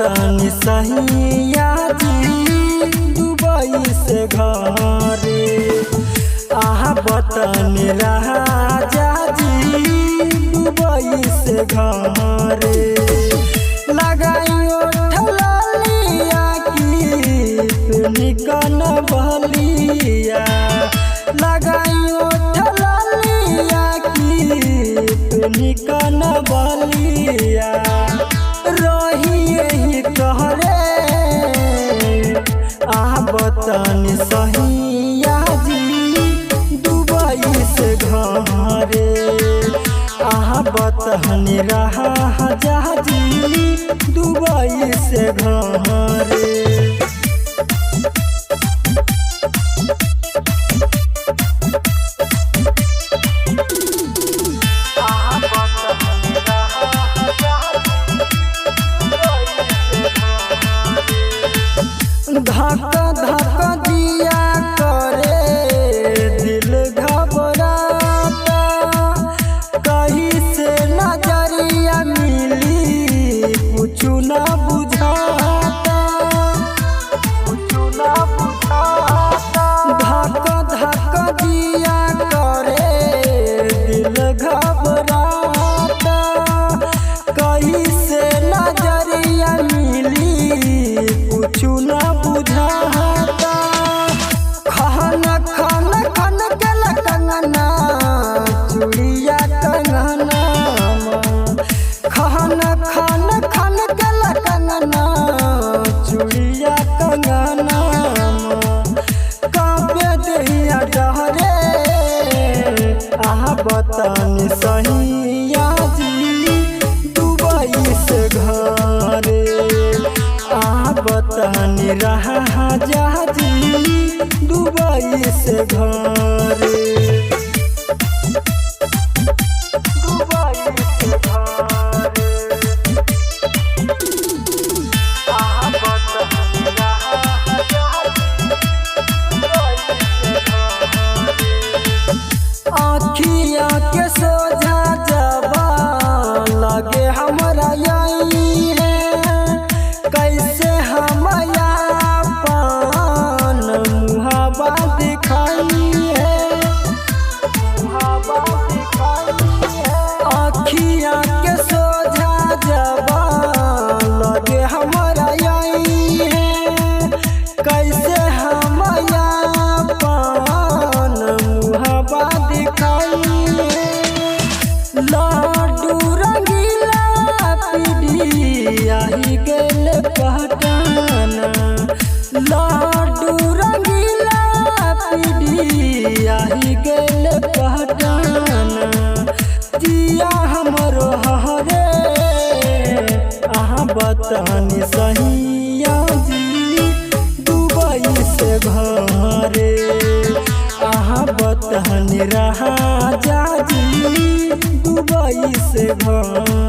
बतनी सहिया जी दुबई से घरे, आहा बतनी राजा जी दुबई से घरे। लगाइयो ठलिया की निकन बलिया, लगाइयो ठलिया की निकन बलिया। रही तोहरे आह बतनी सहिया जी दुबई से घरे, आह बतनी राजा जी दुबई से घरे। धक धक जिया करे दिल घबराता, कहीं से नजरिया मिली कुछ न बुझाता, कुछ न बुझाता। धक धक जिया करे दिल घबराता, कहीं से नजरिया मिली कुछ न बुझाता। खन खन खन के कंगना चूड़िया कंगना, खन खन खन के कंगना चूड़िया कंगना। कांपे दहिया डहरे आह बतनी सहिया जी दुबई से घरे, आह बतनी राजा जी दुबई से घरे। दुबई से घरे, आह बतनी राजा दुबई से घरे। आँखिया के सोझा जबा लगे हमरा आई है, कैसे हम अपन मुहावा दिखाई है, मुहावा दिखाई है। आँखिया के सोझा जबा लगे हमरा आई है, कैसे हम अपन मुहावा दिखाई है। लाडू रंगीला पीढ़ी आई गेल पहटाना, लाडू रंगीला पीढ़ी आई गेल पहटाना। जिया हमरो हरे आहा बतनी सहिया जी दुबई से घरे, आहा बतनी राजा जी दुबई से घरे।